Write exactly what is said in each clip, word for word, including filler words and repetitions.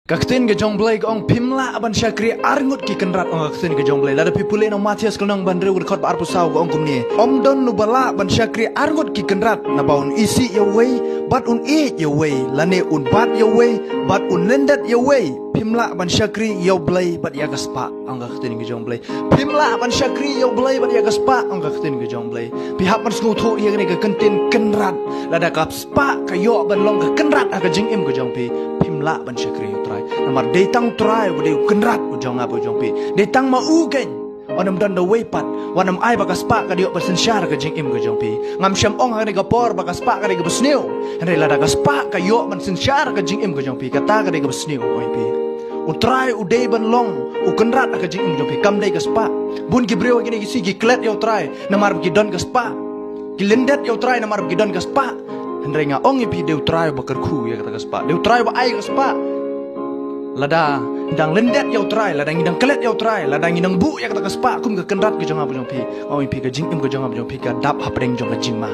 Ka ktien ka jong Blei ka ong phim lah ban shakri arngut ki kynrad, ong ka ktien ka jong Blei. Lada phi pule na Mathaios ka lynnong ba hynriew ka dkhot ba arphew saw ka ong kumne: Ym don uba lah ban shakri arngut ki kynrad, naba un isih ïa uwei bad un ïeit ïa uwei, lane un bat ïa uwei bad un lyndet ïa uwei. Phim lah ban shakri ïa U Blei bad ïa ka spah, ong ka ktien ka jong Blei. Phim lah ban shakri ïa U Blei bad ïa ka spah, ong ka ktien ka jong Blei. Phi hap ban sngewthuh ïa kane ka kyntien kynrad. Lada ka spah ka ïoh ban long ka kynrad ha ka jingim ka jong phi, phim lah ban shakri ïa U Trai. Namar dei tang U Trai uba dei u kynrad u jong nga bad u jong phi. Dei tang ma u keiñ. Wat nym don da uwei pat, wat nym ai ba ka spah ka ïoh ban synshar ha ka jingim ka jong phi. Ngam shym ong ha kane ka por ba ka spah ka dei kaba sniew. Hynrei lada ka spah ka ïoh ban synshar ha ka jingim ka jong phi, kata ka dei kaba sniew, ong ïa phi. U Trai u dei ban long u kynrad ha ka jingim jong phi, kam dei ka spah. Bun ki briew ha kine ki sngi ki klet ïa U Trai namar ba ki don ka spah. Ki lyndet ïa U Trai namar ba ki don ka spah. Hynrei nga ong ïa phi, dei U Trai uba kyrkhu ïa kata ka spah. Dei U Trai uba ai ka spah. Lada ngi dang lyndet ïa U Trai, lada ngi dang klet ïa U Trai, lada ngi dang buh ïa kata ka spah kum ka kynrad ka jong nga bad jong phi, nga ong ïa phi, ka jingim ka jong nga bad jong phi ka dap hapdeng jong ka jingma.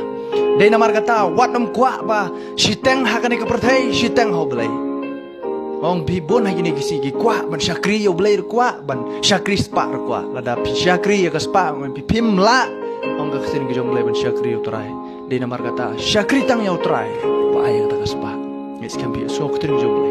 Dei namar kata wat nym kwah ba shiteng ha kane ka pyrthei, shiteng ha U Blei. Nga ong ïa phi, bun ha kine ki sngi ki kwah ban shakri ïa U Blei ruh kwah, ban shakri spah ruh kwah. Lada phi shakri ïa ka spah, nga ong ïa phi, phim lah, ong ka ktien ka jong Blei, ban shakri ïa U Trai. Dei namar kata shakri tang ïa U Trai ba ai ïa kata ka spah. Ngi skhem phi, so ka ktien ka jong Blei.